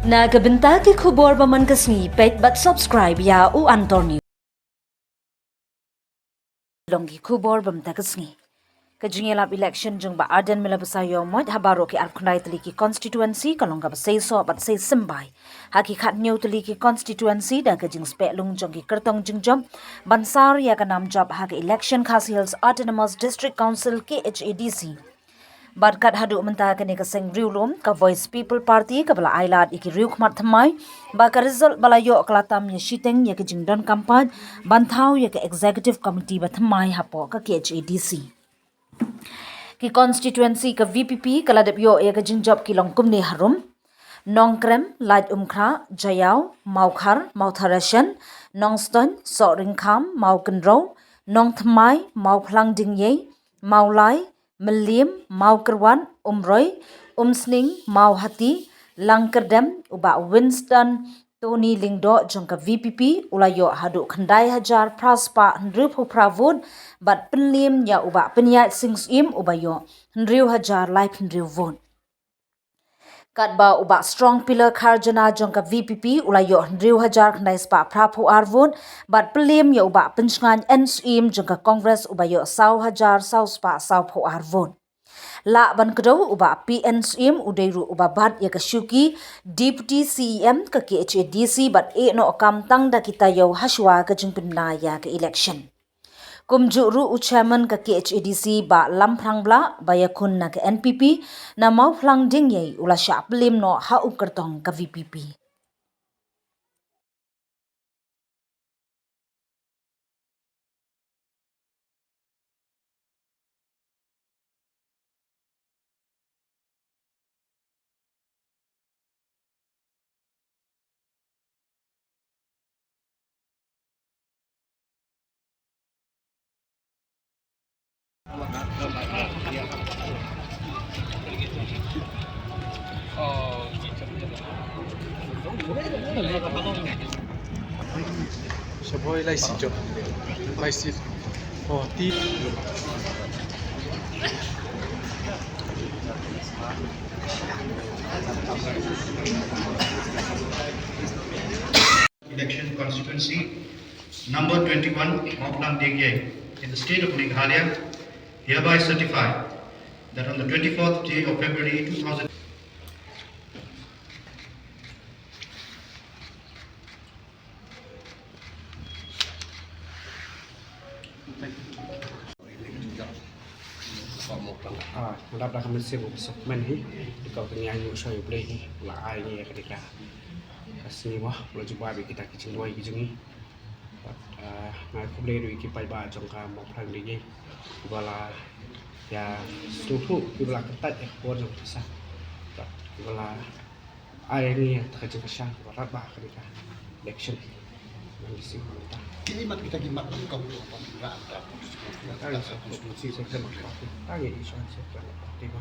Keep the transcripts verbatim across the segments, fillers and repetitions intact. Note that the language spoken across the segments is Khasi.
Na ka bynta ki khubor ba man ka sngi, peit bad subscribe ïa u Anthor News. Long ki khubor ba mynta ka sngi. Ka jingïalap election jong Bah Ardent Miller Basaiawmoit ha baroh ki arphew khyndai tylli ki constituency ka long kaba seisoh bad seisymbai ha ki khathynñiew tylli ki constituency da ka jingspeh lung jong ki kyrtong jingjop ban sar ïa ka nam jop ha ka election Khasi Hills Autonomous District Council, K H A D C. Bad kat haduh mynta kane ka seng riewlum ka Voice People Party kaba la ailad ïa ki riewkhmat thymmai ba ka result ba la ïoh ka la tam ïa shiteng ïa ka jingdonkam paid ban thaw ïa ka executive committee ba thymmai hapoh ka K H A D C. Ki constituency ka V P P ka la dep ïoh ïa ka jingjop ki long kumne harum: Nongkrem, Laitumkhrah, Jaïaw, Mawkhar, Mawthadraishan, Nongstoiñ, Sohryngkham, Mawkynrew, Nongthymmai, Mawphlang Dingïei, Mawlai, Mylliem, Mawkyrwat, Umroi, Umsning, Mawhati, Langkyrdem. U Bah Winston Tony Lyngdoh jong ka V P P u la ïoh haduh khyndai hajar phra spah hynriewphew phra vote bad pynliem ïa u Bah Pynïaid Sing Syiem uba ïoh hynriew hajar laiphew hynriew vote. Katba u Bah Strong Pillar Kharjana jong ka V P P u la ïoh hynriew hajar khyndai spah phraphew ar vote bad pynliem ïa u Bah Pynshngaiñ N Syiem jong ka Congress uba ïoh saw hajar saw spah sawphew ar vote. Lah ban kdew, u Bah P N Syiem u dei ruh uba bat ïa ka shuki Deputy C E M ka K H A D C bad ïeh noh kam tang da ki taïew hashwa ka jingpynbna ïa ka election. Kumjuh ruh u chairman ka K H A D C Bah Lamphrang Blah ba ïakhun na ka N P P na Mawphlang Dingïei u la shah pynliem noh ha u kyrtong ka V P P. Sa boi lai si jop. Lai si. Oh, ti. Election constituency number twenty-one, Mawphlang Dingïei, in the state of Meghalaya, hereby certify that on the twenty-fourth day of February two thousand, Ah, nga dap da ka mynsiem ba suk men hi, ïa ka kynja ngi u shoi U Blei hi, u la ai ngi ïa ka dei ka sngi ba u la jubab ïa kita ki jingduwai ki jong ngi. Bad, ah, nga ai khublei ruh ïa ki paidbah jong ka Mawphlang Dingïei kiba la ïa sngewthuh, kiba la kyntait ïa ka por jong ka pisa. Bad kiba la ai ngi ïa ka jingkyrshan kaba radbah ha kane ka election. Ngan ïa sngewthuh mynta. Ki mat kita ki mat ban kong ruh ban rah da. Tang ïa sa constituency ba khlem party. Tang ïa sa constituency ba khlem party ba.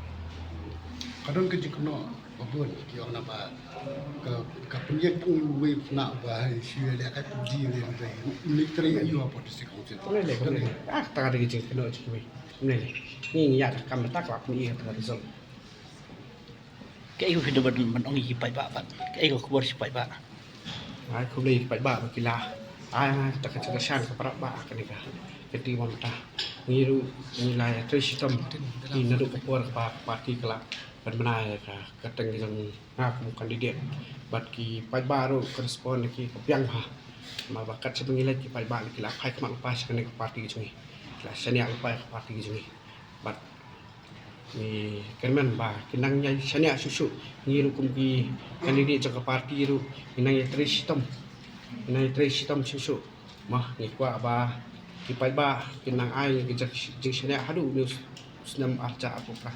Ka don ka jingkynnoh ba bun ki ong naba ka, ka pynïeng tang uwei u khynnah ba shu ïaleh kai PUBG ne, ne trei aïu ha party council. Kumne lei, kumne lei. Ah, tang ka jingkynnoh jong kiwei. Kumne lei. Ngi ngi ïa ka kam mynta ka la pyni ïa ka result. Kaei kaba phi don ban ong ïa ki paidbah pat? Kaei ka khubor sha ki paidbah? Ai, khublei ïa ki paidbah ba ki la ai ha kata ka jingkyrshan kaba radbah ha kane ka kynti ba mynta. Ngi ruh ngi la ïatrei shitom, ngi naduh ka por kaba ka party ka la pynbna ïa ka kyrteng ka jong nga kum u candidate. Bad ki paidbah ruh ka respond ki ka biang bha. Namar ba kat shaba ngi leit ki paidbah ki la phai khmat lypa sha kane ka party ka jong ngi. Ki la shaniah lypa ïa ka party ka jong ngi. Bad ngi kyrmen ba kin nang ïa shaniah shuh shuh, ngi ruh kum ki candidate jong ka party ruh kin nang ïatrei shitom, kin nang ïatrei shitom shuh shuh. Mo, ngi kwah ba ki paidbah kin nang ai ka jingshaniah haduh une u snem arhajar arphew phra.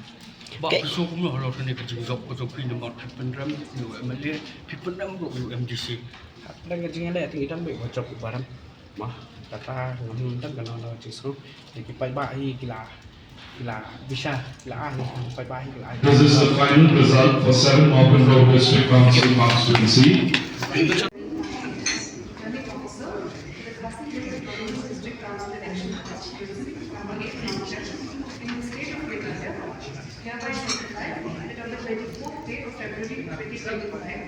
Bah, phi sngew kumno halor kane ka jingjop ka jong phi, namar phi pynrem ïa u M L A, phi pynrem ruh ïa u M D C? Hapdeng ka jingïaleh te ngi dang beit ba jop uba rem. Mo, kata ngam don kano kano ka jingsngew. Te ki paidbah hi ki la, ki la bishar, ki la ai, ki paidbah hi ki la ai. This is the final result for seven Mawkynrew District Council constituency. Hereby certified that on the twenty-fourth day of February twenty twenty-five,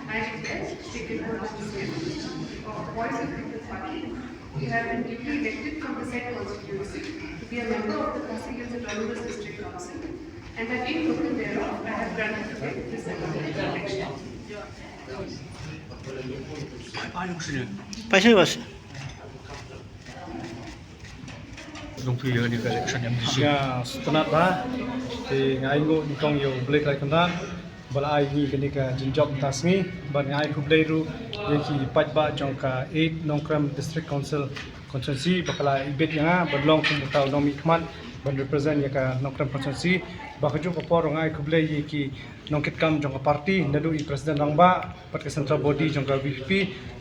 I request they can hold the position of Voice of People Party. We have been duly elected from the said constituency to be a member of the Khasi Hills Autonomous District Council, and by being token thereof, I have granted to them this certificate of election. Pass, pass. Jong phi ïa kane ka election M D C. Ïa, sngewtynnat bha. Te nga ainguh nyngkong ïa U Blei Trai Kynrad ba la ai ngi kane ka jingjop mynta sngi. Bad nga ai khublei ruh ïa ki paidbah jong ka eight Nongkrem District Council constituency ba ka la ibit ïa nga ban long kum uta u nongmihkhmat ban represent ïa ka Nongkrem constituency. Ba kajuh ka por nga ai khublei ïa ki nongkitkam jong ka party, naduh i President Rangbah bad ka central body jong ka V P P,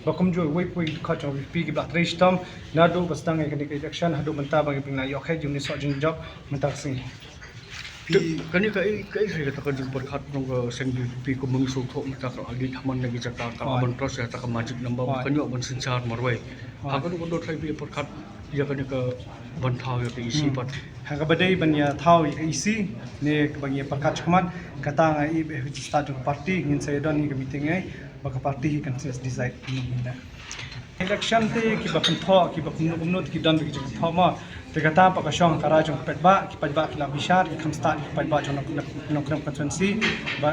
ba kumjuh iwei pa iwei ki dkhot jong ka V P P kiba la trei shitom naduh ba sdang ïa kane ka election haduh mynta ba ngi pynlong ïoh kheit jong ngi soh jingjop mynta ka sngi. Te kane kaei, kaei kata ka jingpyrkhat jong ka seng V P P kumba ngi sngewthuh mynta ka la leit ha man la ki jaka ka la ban cross ïa kata ka magic number ba kan ïoh ban synshar marwei. Ha kano kano trai phi pyrkhat ïa kane ka ban thaw ïa ka E C pat? Ha kaba dei ban ïa thaw ïa ka E C ne kaba ngi ïa pyrkhat shakhmat, kata nga ïa ba stad jong ka party ngin sa ïa don ïa ka meeting ei ba ka party hi kan sa decide kumno ngin da. Election te kiba kynthoh kiba kumno kumno te ki don ba ki jingkynthoh mo. Te kata pat ka shong ha ka rai jong ki paidbah, ki paidbah ki la bishar, ki kham stad ki paidbah jong Nongkrem constituency. Ba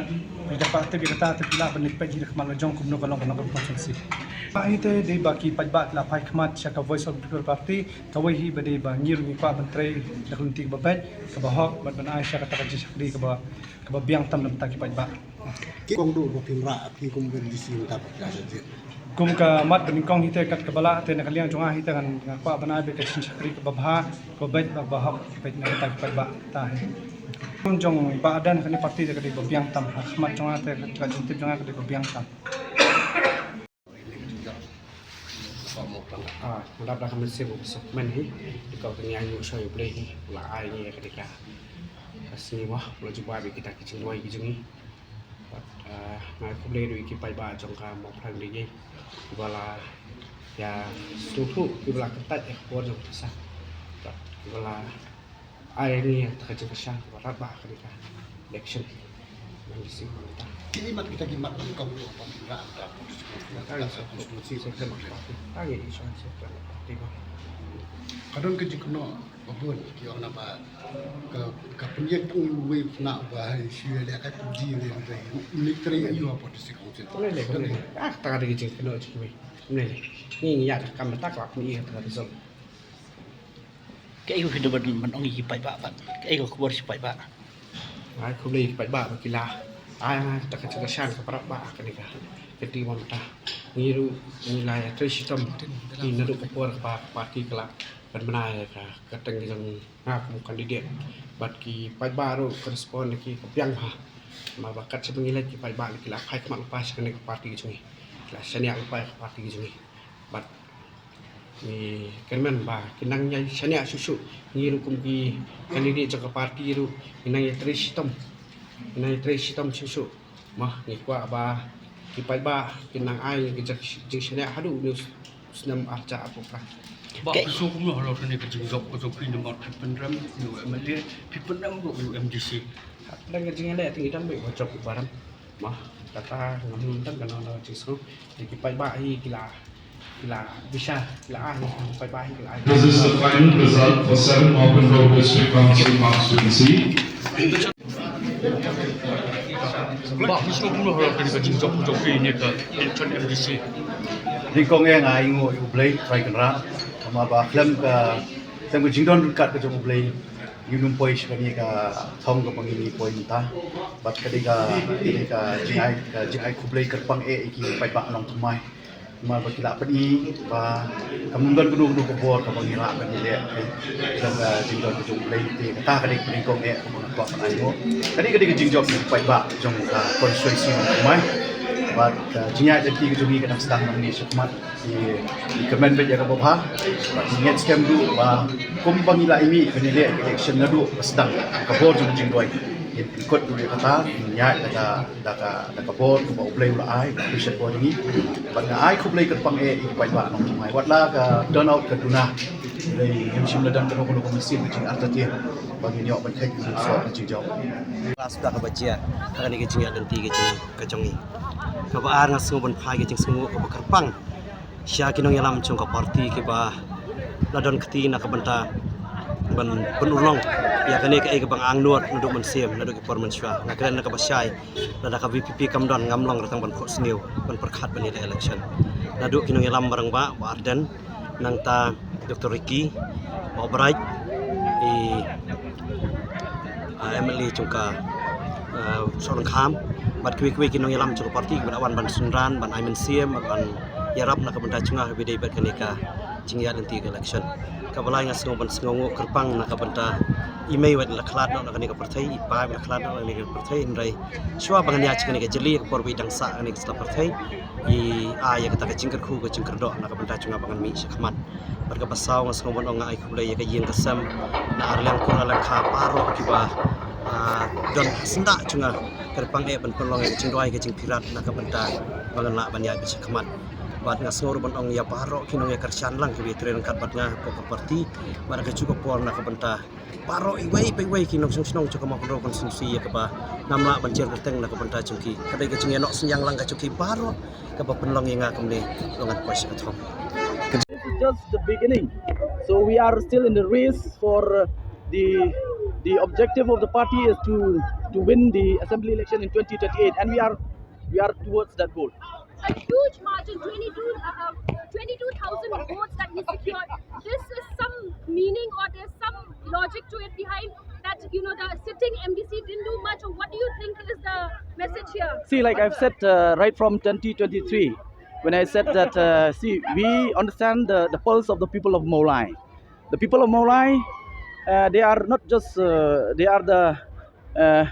ri da pat te ba kata te phi lah ban leit peit hi da khmat la jong kumno ka long ka Nongkrem constituency. Ba hi te dei ba ki paidbah ki la phai khmat sha ka Voice of People Party, kawei hi ba dei ba ngi ruh ngi kwah ban trei da ka lynti kaba beit kaba hok bad ban ai sha kata ka jingshakri kaba kaba biang tam na bynta ki paidbah. Ki kong duh ba phin rah phi kum ka M D C mynta ba phi la sah jied. Kum ka mat ba nyngkong hi te kat kaba lah te na ka liang jong nga hi te ngan nga kwah ban ai beit ka jingshakri kaba bha kaba beit ba kaba hok beit na bynta ki paidbah ta hi. Kum jong Bah Ardent kane party te ka dei ba biang tam ha khmat jong nga te ka jingtip jong nga ka dei ba biang tam. Ah, nga dap da ka mynsiem ba suk men hi. Te ka ngi ainguh shwa ïa U Blei hi u la ai ngi ïa ka dei ka ka sngi ba u la jubab ïa kita ki jingduwai ki jong ngi. Bad ah, nga ai khublei ruh ïa ki paidbah jong ka Mawphlang Rynïeng kiba la ïa sngewthuh kiba la kyntait ïa ka por jong ka pisa. Bad kiba la ai ngi ïa ka jingkyrshan kaba radbah ha kane ka election. Ngan ïa sngewthuh mynta. Ki mat kita ki mat ban kong ruh ban rah da. Tang ïa sa constituency. Tang ïa sa constituency. Ka don ka jingkynnoh ba bun ki ong naba ka ka pynïaid uwei u khynnah ba shu ïaleh kai PUBG ne hynrei u leit trei aïu ha District Council. Kumne lei, kumne lei. Ah, kata ka dei ka jingkynnoh jong kiwei. Kumne lei. Ngi ngi ïaid da ka kam mynta ka la pyni kata ka result. Kaei ka phi don ban ong ïa ki paidbah pat? Kaei ka khubor sha ki paidbah? Ai khublei ïa ki paidbah ba ki la ai kata ka jingkyrshan kaba radbah ha kane ka kynti ba mynta. Ngi ruh ngi la ïatrei shitom naduh ka por kaba ka party ka la pynbna ïa ka kyrteng jong nga kum u candidate. Bad ki paidbah ruh ka respond na ki ka biang bha. Namar ba kat shaba ngi leit ki paidbah ki la phai khmat lypa sha kane ka party ka jong ngi. Ki la shaniah lypa ïa ka party ka jong ngi. Bad ngi kyrmen ba kin nang ïa shaniah shuh shuh. Ngi ruh kum ki candidate jong ka party ruh ngi nang ïatrei shitom. Ngi nang ïatrei shitom shuh shuh. Mo ngi kwah ba ki paidbah kin nang ai ka jingshaniah haduh une u snem ar hajar arphew phra. Bah, phi sngew kumno halor kane ka jingjop ka jong phi namar phi pynrem ïa u M L A, phi pynrem ruh ïa u M D C? Hapdeng ka jingïaleh te ngi dang beit ba jop uba rem. Mo kata ngam don kano kano jingsngew. Te ki paidbah hi ki la ki la bishar ki la ai, ki paidbah hi ki la ai. This is the final result for seven Houghton Road District Council constituency. Bah, phi sngew kumno halor kane ka jingjop ka jong phi ïa ka election M D C? Nyngkong eh nga ainguh ïa U Blei Trai Kynrad. Namar ba khlem ka, khlem ka jingdon ryngkat ka jong U Blei ngim nym poi sha kane ka thong kaba ngi ngi poi mynta. Bad ka dei ka, ka dei ka jingai, ka jingai khublei kyrpang eh ïa ki paidbah Nongthymmai. Namar ba ki la pyni ba kam don kano kano ka bor kaba ngi lah ban ïaleh. Khlem ka jingdon ka jong U Blei te kata ka dei ka pynlong eh kaba nga kwah ban ai noh. Ka dei ka dei ka jingjop ïa ki paidbah jong ka constituency Nongthymmai. Bad ka jingïaid lynti ka jong ngi ka dang sdang nangne shakhmat. Ngi, ngi kyrmen beit ïa kaba bha. Bad ngi ngeit skhem ruh ba kumba ngi la ïa mih ban ïaleh ka election naduh ba sdang ka bor jong ka jingduwai. Ngin pynkut ruh ïa kata, ngin ïaid da ka, da ka, da ka bor kaba U Blei u la ai, ka pisa bor jong ngi. Bad nga ai khublei kyrpang eh ïa ki paidbah Nongthymmai. Wat la ka turnout ka duna, hynrei ngim shym la don kano kano ka mynsiem ka jingartatien ba ngin ïoh ban kheit ïa ka jingjop. Last da kaba jia ha kane ka jingïaid lynti ka jong, ka jong ngi. Kaba ar, nga sngew ban phai ka jingsngewnguh kaba kyrpang sha ki nongïalam jong ka party kiba la don kti na ka bynta ban pynurlong ïa kane kaei kaba nga angnud naduh mynsiem, naduh ki por mynshuwa. Nga kren na kaba shai, lada ka VPP kam don, ngam long ruh tang ban phohsniew ban pyrkhat ban ïaleh election. Naduh ki nongïalam ba rangbah, Bah Ardent, nangta Doctor Ricky, Bah Bright, i, ah, MLA jong ka, ah, Sohryngkham, bad kiwei kiwei ki nongïalam jong ka party kiba la wan ban synran, ban ai mynsiem, ban ïarap na ka bynta jong nga kaba ïadei bad kane ka jingïaid lynti ka election. Kaba lai, nga sngew ban sngewnguh kyrpang na ka bynta i mei wat la khlad noh na kane ka pyrthei, i pa wat la khlad noh na kane ka pyrthei, hynrei shuwa ba ngan ïaid sha kane ka jylli, ka por ba i dang sah kane ka jylla pyrthei, i ai ïa kata ka jingkyrkhu ka jingkyrdoh na ka bynta jong nga ba ngan mih sha khmat. Bad kaba saw, nga sngew ban ong nga ai khublei ïa ka ïing ka sem na ar liang kur ar liang kha baroh kiba, ah, don ha syndah jong nga. Kyrpang eh ban pynlong ïa ka jingduwai ka jingpyrkhat na ka bynta ba ngan lah ban ïaid sha khmat. Bad nga sngew ruh ban ong ïa baroh ki nongïakyrshan lang kiba ïatrei ryngkat bad nga hapoh ka party, bad ha kajuh ka por na ka bynta baroh iwei pa iwei ki nongshong shnong jong ka Mawkynrew constituency ïa kaba ngam lah ban jer kyrteng na ka bynta jong ki. Ka dei ka jingïanoh synñiang lang ka jong ki baroh kaba pynlong ïa nga kumne, long ngan poi sha ka thong. This is just the beginning. So we are still in the race for, uh, the the objective of the party is to to win the assembly election in twenty twenty-eight, and we are we are towards that goal. A huge margin, twenty-two, uh, uh, twenty-two thousand votes that he secured. This is some meaning, or there's some logic to it behind that, you know, the sitting MDC didn't do much, or what do you think is the message here? See, like I've said, uh, right from twenty twenty-three, when I said that, uh, see, we understand the, the pulse of the people of Mawlai. The people of Mawlai, uh, they are not just, uh, they are the, uh,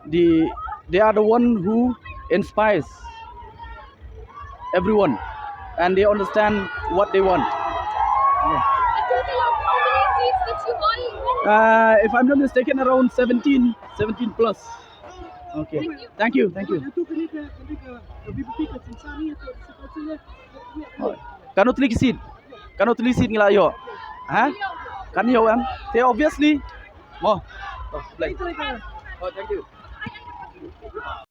the, they are the one who inspires everyone, and they understand what they want. Yeah. A total of how many seats that you all? Uh, if I'm not mistaken, around seventeen, seventeen plus. Okay. Thank you, thank you. Oh, katno tylli ki seat? Katno tylli ki seat ngi la ïoh? Ha? Kan ïoh em? Te obviously. Mo. Oh, thank you.